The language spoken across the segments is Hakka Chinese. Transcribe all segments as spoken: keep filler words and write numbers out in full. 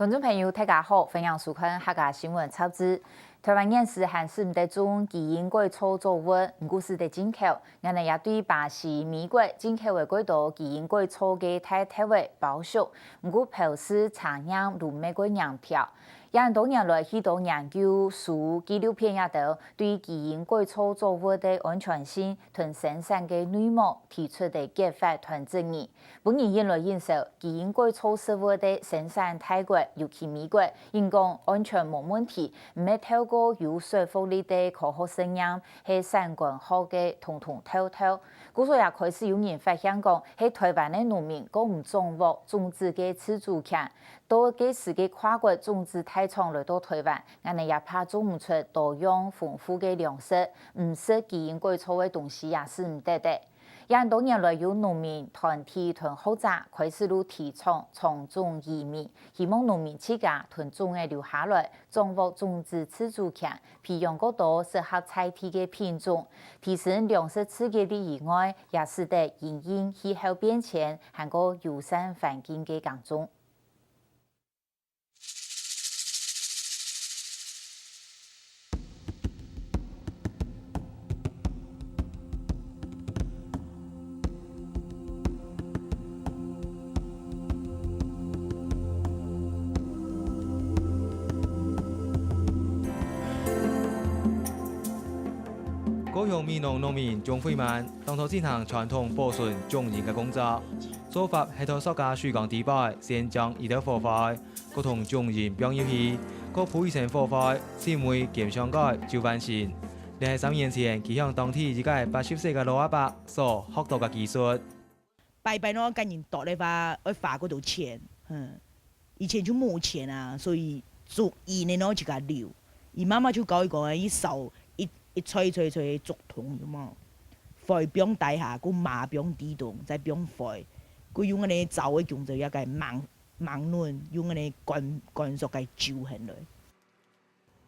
觀眾朋友，大家好，歡迎收看客家新聞雜誌。臺灣現時還使毋得種基因改造作物，毋過使得進口。𠊎等也對巴西、美國進口个過多基因改造个大豆仔包粟，毋過標示查驗都毋係過嚴格。也恁多年來，許多研究書、紀錄片也都對基因改造作物个安全性同生產个內幕提出个結法同質疑。 分人引來引去，基因改造食物个生產大國，尤其美國，應講安全無問題，毋係透過有說服力个科學實驗，係產官學个通通透透。故所也開始有人發現講，係臺灣个農民過毋掌握種子个自主權，到該時个跨國種子大廠來到臺灣，𠊎等也怕種毋出多樣豐富个糧食，毋食基因改造个東西也使毋得个。 也恁多年來，有農民團體同學者開始就提倡長種移民，希望農民自家同種仔留下來，掌握種子自主權，培養過多適合在地个品種，提升糧食自給率以外，也使得因應氣候變遷還過友善環境个耕種。 高雄美濃農民鍾惠曼當初進行傳統保存種仁个工作，做法係在塑膠水缸底背先將一兜火灰，過同種仁放入去，過鋪一層火灰，盡尾撿上蓋就完成。這係三年前佢向當地一個八十歲个老阿伯所學到个技術。 拜拜喏，跟人剁个話，愛花過多錢，嗯，以前就無錢啊，所以竹仁个喏自家留。佢媽媽就教佢講，一掃一一撮一撮一撮竹筒有無？灰放底下，過麻放地洞，再放灰，過用恁呢燥个弓子也該猛猛掄，用恁呢乾乾熟个揪起來。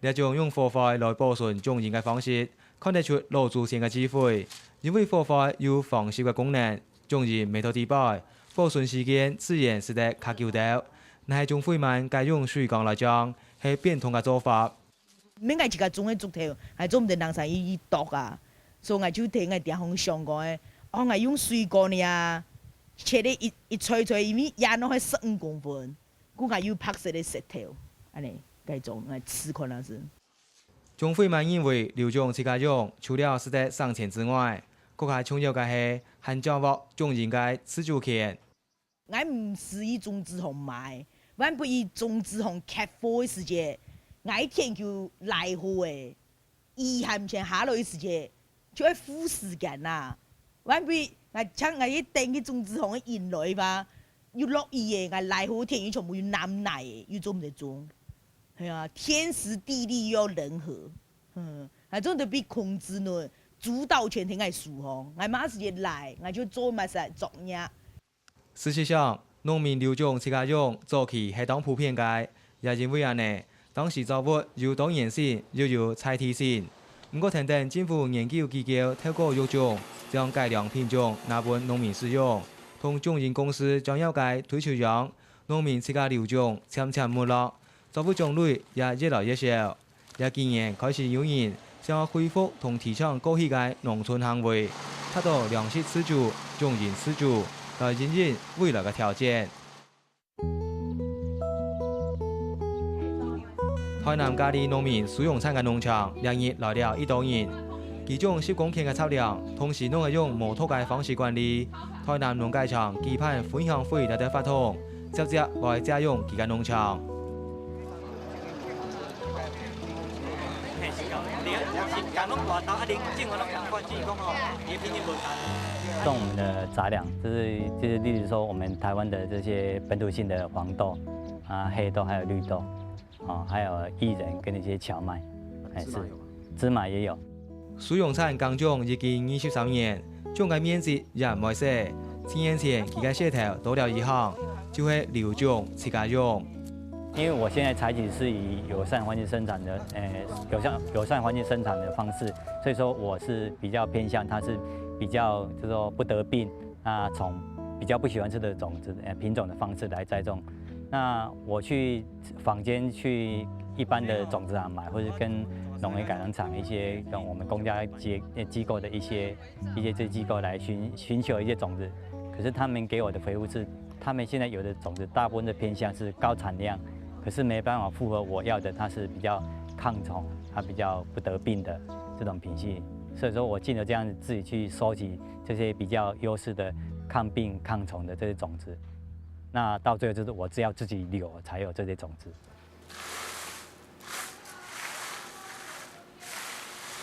這種用火灰來保存種仁个方式，看得出老祖先个智慧。因為火灰有防鏽个功能，種仁埋在底背，保存時間自然使得較久兜。若係鍾惠曼改用水缸來種，係變通个做法。免𠊎自家種个竹頭，𠊎做毋得人儕去去剁啊，所以𠊎就聽𠊎爹行想講个，哦，𠊎用水管个啊，切个一一撮撮，因為也喏係十五公分。 故𠊎有白色个石頭，恁呢，該種𠊎試看啊是。鍾惠曼認為留種自家用，除了使得省錢之外，更加重要个係還掌握種仁个自主權。𠊎毋使去種子行買，萬不去種子行缺貨个時節，𠊎一天就來貨个。 雨還毋曾下來个時節，就愛赴時間啦。萬不，𠊎像𠊎去等該種子行个人來吧，又落雨个，𠊎來貨田又全部又湳泥个，又做毋得種。係啊，天時地利又要人和，嗯，還做得分控制呢，主導權在𠊎手吼，𠊎麼个時節來，𠊎就做麼个作業。 事實上，農民留種自家用，早期係當普遍个，也因為恁呢，當時作物有多元性，又有在地性。毋過，跈等政府研究機構透過育種，將改良品種拿分農民使用，同種仁公司轉讓个退出樣，農民自家留種漸漸沒落，作物種類也越來越少。 也竟然開始有人想要恢復同提倡過去个農村行為，達到糧食自主、種仁自主，來因應未來个挑戰。臺南佳里農民蘇永燦个農場，這日來了一兜人。佢種十公頃个雜糧，同時攏係用無毒个方式管理。臺南農改場舉辦分享會這兜活動，接接會借用佢个農場。 像我們的雜糧，就是，就是例如說我們臺灣的這些本土性的黃豆啊、黑豆，還有綠豆，啊，還有薏仁跟一些蕎麥，欸，是，芝麻也有。 蘇永燦耕種已經二十三年，種个面積也毋會細。七年前，佢个事頭多了一項，就係留種自家用。因為我現在採取是以友善環境生產的，呃，友善，友善環境生產的方式，所以說我是比較偏向它是比較，就是說不得病，那從比較不喜歡吃的種子，呃，品種的方式來栽種。那我去坊间去一般的种子行买，或是跟农业改良场一些跟我们公家机呃机构的一些一些这机构来寻寻求一些种子，可是他们给我的回复是，他们现在有的种子大部分的偏向是高产量，可是没办法符合我要的，它是比较抗虫，它比较不得病的这种品系。所以说我进而这样自己去收集这些比较优势的抗病抗虫的这些种子。那到最后就是我只要自己留才有这些种子。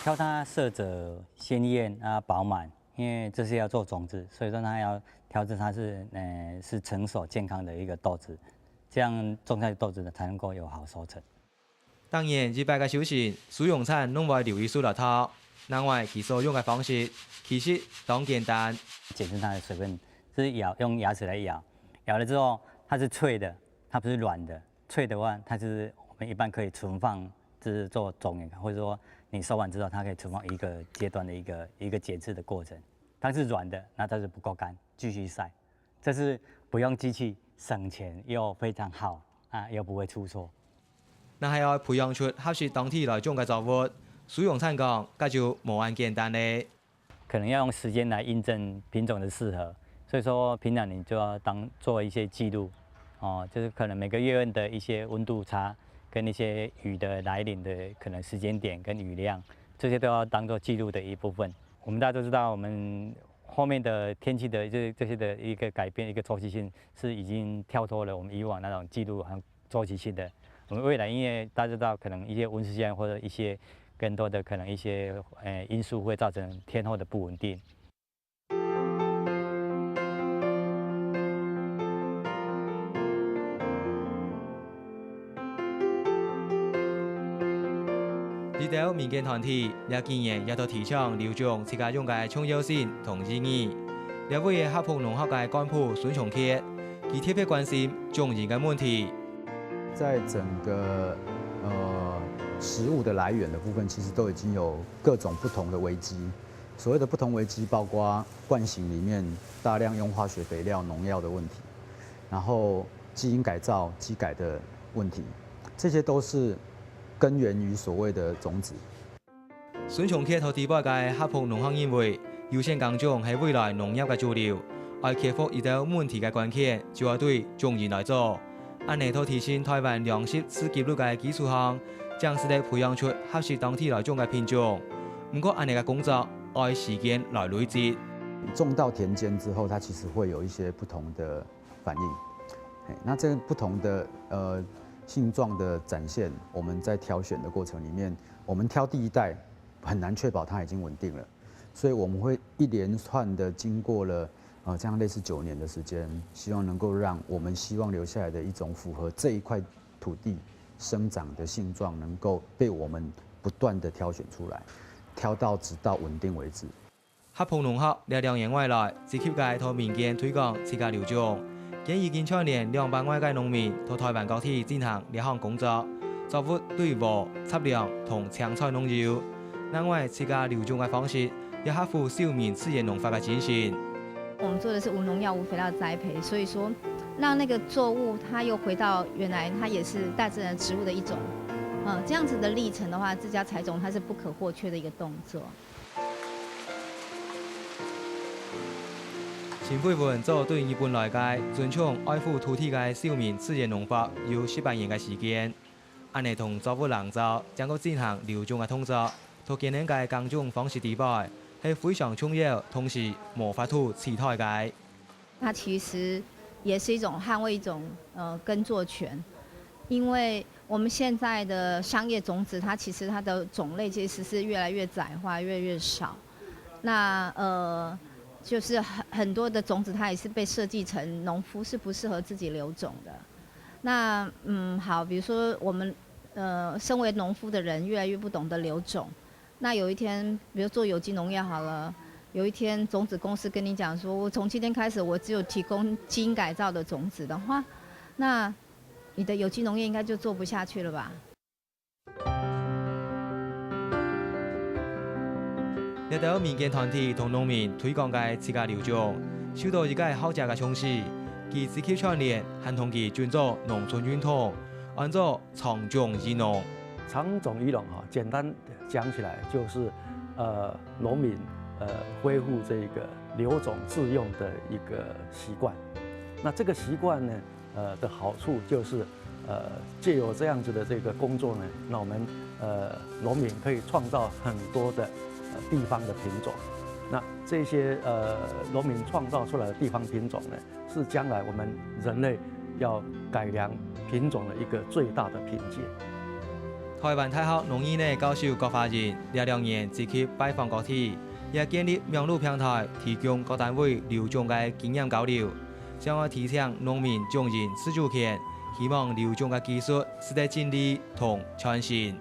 挑它色泽鲜艳啊饱满，因为这是要做种子，所以说它要调整它是呃是成熟健康的一个豆子，这样种下去豆子呢才能够有好收成。当然，一般个收成，苏永燦拢会留一手落头。另外，佢所用个方式其实当简单。检视它的水分，是咬，用牙齿来咬，咬了之后它是脆的，它不是软的。脆的话，它就是我们一般可以存放，就是做种源，或者说你收完之后，它可以存放一个阶段的一个一个检视的过程。它是软的，那它是不够干，继续晒。这是不用机器，省钱又非常好啊，又不会出错。那还要培养出合适当地来种个作物，苏永燦讲，搿就无恁简单咧。可能要用时间来印证品种的适合，所以说平常你就要当做一些记录，哦，就是可能每个月份的一些温度差，跟一些雨的来临的可能时间点跟雨量，这些都要当做记录的一部分。我们大家都知道，我们后面的天气的这这些的一个改变，一个周期性是已经跳脱了我们以往那种记录和周期性的。我们未来因为大家知道，可能一些温室效应或者一些更多的可能一些呃因素会造成天候的不稳定。這兜民間團體這幾年也都提倡留種自家種个重要性同意義。這位客福農學个幹部孫松傑，佢特別關心種源个問題。在整个呃食物的来源的部分，其实都已经有各种不同的危机。所谓的不同危机，包括惯性里面大量用化学肥料、农药的问题，然后基因改造、基改的问题，这些都是根源于所谓的种子。孫松傑同底背个客福農學認為，優先耕種係未來農業个主流，愛克服一兜問題个關鍵，就愛對種源來做。恁呢，在提升台灣糧食自給率个基礎上，正使得培養出合適當地來種个品種。毋過，恁呢个工作愛時間來累積。種到田间之后，它其实会有一些不同的反应。那这个不同的呃性状的展现，我们在挑选的过程里面，我们挑第一代很难确保它已经稳定了，所以我们会一连串的经过了呃这样类似九年的时间，希望能够让我们希望留下来的一种符合这一块土地生长的性状，能够被我们不断的挑选出来，挑到直到稳定为止。客福農學這兩年外來，積極个同民間推廣自家留種，今已經串聯兩百外个農民，在台灣各地進行這項工作，作物對禾、雜糧同青菜攏有。另外，自家留種个方式也合乎休眠自然農法个精神。我们做的是无农药、无肥料栽培，所以说让那个作物它又回到原来它也是大自然植物的一种，嗯，这样子的历程的话，自家采种它是不可或缺的一个动作。陳慧文做對日本來个尊重愛護土地个休眠自然農法有十八年个時間，恁呢同作物籠罩，正過進行留種个動作，在今年个耕種方式底背，係非常重要，同時無法度取代个。它其实也是一种捍卫一种呃耕作权，因为我们现在的商业种子，它其实它的种类其实是越来越窄化，越来越少。那呃，就是很很多的种子，它也是被设计成农夫是不适合自己留种的。那嗯，好，比如说我们呃，身为农夫的人越来越不懂得留种。那有一天，比如做有机农业好了，有一天种子公司跟你讲说，我从今天开始，我只有提供基因改造的种子的话，那你的有机农业应该就做不下去了吧？這兜民間團體同農民推廣个自家留種，受到一个學者个重視，佢積極串聯，還同佢準做農村運動，安做長種育農。長種育農哈，簡單講起來就是，呃，農民，呃，恢复这个留种自用的一个习惯。那这个习惯呢，呃，的好处就是，呃，借由这样子的这个工作呢，那我们，呃，农民可以创造很多的，呃，地方的品种。那这些，呃，农民创造出来的地方品种呢，是将来我们人类要改良品种的一个最大的凭借。台灣大學農藝系教授郭華仁這兩年積極拜訪各地，也建立網路平台，提供各單位留種个經驗交流。想愛提醒農民種植自主權，希望留種个技術使得整理同創新。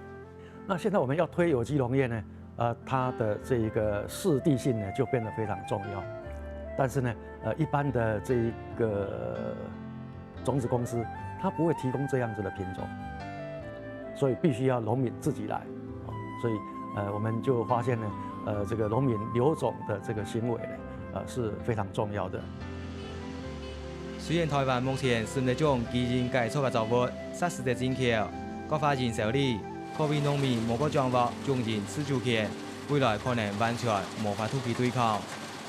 那现在我们要推有机农业呢，呃，它的这一个适地性呢就变得非常重要。但是呢，呃，一般的这一个种子公司，它不会提供这样子的品种，所以必须要农民自己来。哦，所以，呃，我们就发现呢，呃，这个农民留种的这个行为呢，呃，是非常重要的。虽然台灣目前生得種基因改造个作物，殺死得真少，各發展手里，可為農民無法掌握種植自主權，未來可能完全無法度去對抗。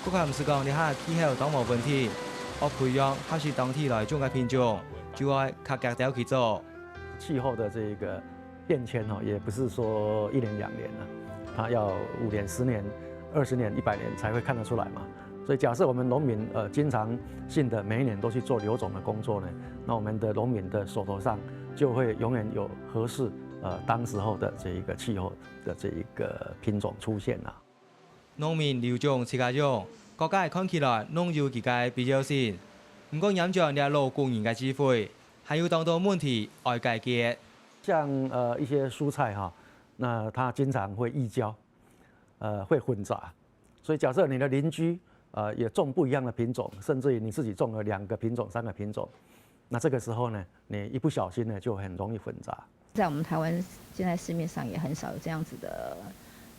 佢還毋係講這下氣候當無穩定，愛培養合適當地來種个品種，就愛較遽兜去做。气候的这个变迁哦，也不是说一年两年了，它要五年、十年、二十年、一百年才会看得出来嘛。所以假设我们农民，呃，经常性的每一年都去做留种的工作呢，那我们的农民的手头上就会永远有合适，呃，当时候的这一个气候的这一个品种出现啊。 農民留種自家用，各界看起來攏有佢个必要性。毋過，仰轉這老古人个智慧，還有當多問題愛解決。像，呃，一些蔬菜哈，那它经常会异交，呃，会混杂。所以假设你的邻居，呃，也种不一样的品种，甚至于你自己种了两个品种、三个品种，那这个时候呢，你一不小心呢，就很容易混杂。 在我们台湾现在市面上也很少有这样子的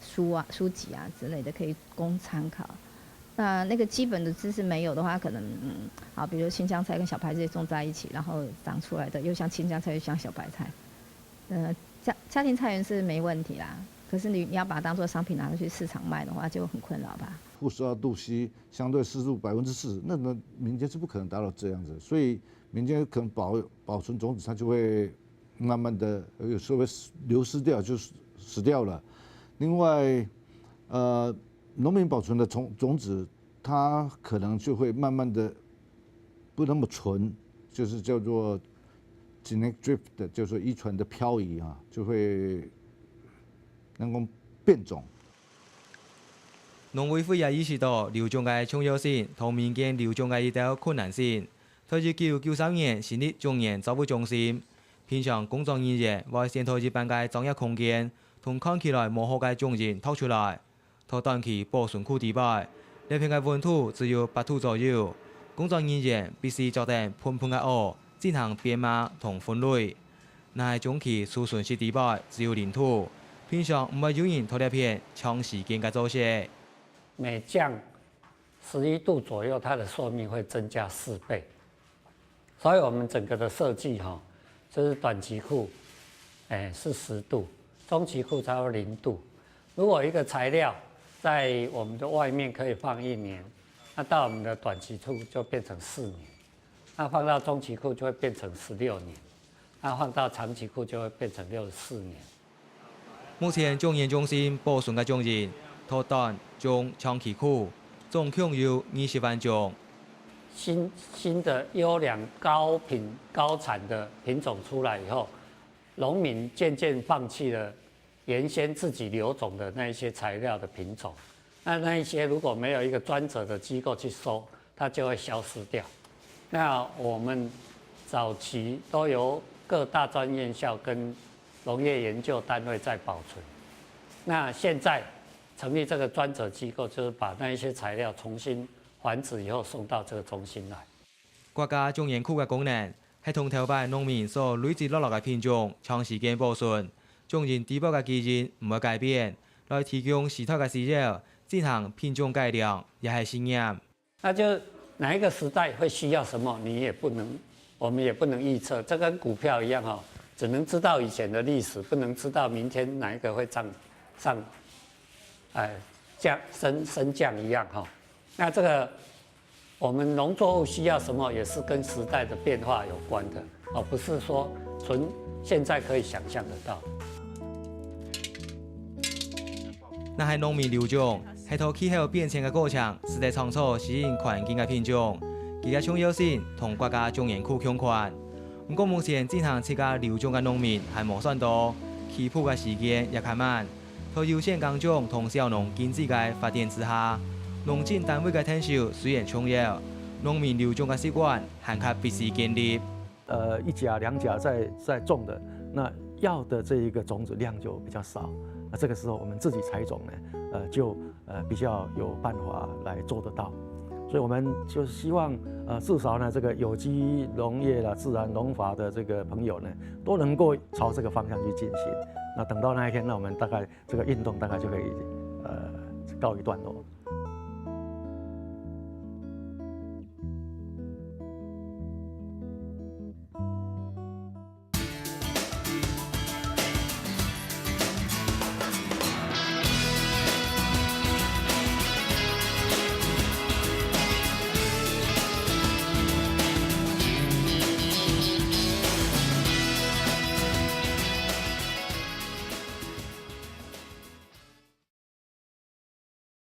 书啊、书籍啊之类的可以供参考。那那个基本的知识没有的话，可能，嗯，好，比如青江菜跟小白菜种在一起，然后长出来的又像青江菜又像小白菜。呃，家-家庭菜园是没问题啦，可是你-你要把它当作商品拿出去市场卖的话，就很困扰吧。负十二度C，相对湿度百分之四十，那-那民间是不可能达到这样子，所以民间可能保-保存种子，它就会慢慢的，有时候会死-流失掉，就死-死掉了。另外，呃，农民保存的种-种子，它可能就会慢慢的不那么纯，就是叫做genetic drift，就是说遗传的漂移啊，就会能够变种。农委会也意识到留种个重要性同民间留种个一兜困难性，在一九九三年成立种園照护中心，平常工作人员會先在一般个作业空间，同看起来無好个种子擇出來， 在短期保存庫底背，這片个溫度只有八度左右。工作人員必須著等歕歕个襖，進行編碼同分類。若係將佢儲存室底背只有零度，平常毋會有人在這片長時間个作息。每降十一度左右，它的壽命会增加四倍。 所以我们整个的设计哈，就是短期库，哎，是十度，中期库差不多零度。如果一个材料在我们的外面可以放一年，那到我们的短期库就变成四年，那放到中期库就会变成十六年，那放到长期库就会变成六十四年。 目前种園中心保存个種子，在短、中、長期庫，總共有二十萬種。新-新的优良高品高产的品种出来以后，农民渐渐放弃了原先自己留种的那一些材料的品种。那那一些如果没有一个专责的机构去收， 它就会消失掉。那我们早期都由各大专院校跟农业研究单位在保存，那现在成立这个专责机构，就是把那一些材料重新繁殖以后送到这个中心来。國家種園庫个功能係同頭擺農民所累積落來个品種長時間保存，種園底背个基因毋會改變，來提供時代个需要，進行品種改良，也係試驗。 那就哪一个时代会需要什么，你也不能，我们也不能预测。这跟股票一样哈，只能知道以前的历史，不能知道明天哪一个会涨上，哎，降升升降一样哈。那这个我们农作物需要什么，也是跟时代的变化有关的，而不是说纯现在可以想象得到。若係農民劉總，係在氣候變遷个過程，試著創造適應環境个品種，佢个重要性同國家種園庫共款。毋過目前進行自家劉總个農民還無算多，起步个時間也較慢。在優先耕種同小農經濟个發展之下，農政單位个𢯭手雖然重要，農民劉總个習慣還較必須建立。呃，一甲两甲在在种的，那要的这一个种子量就比较少。那这个时候我们自己采种呢，呃，就呃比较有办法来做得到。所以我们就希望，呃，至少呢，这个有机农业啦、自然农法的这个朋友呢，都能够朝这个方向去进行。那等到那一天，那我们大概这个运动大概就可以呃告一段落。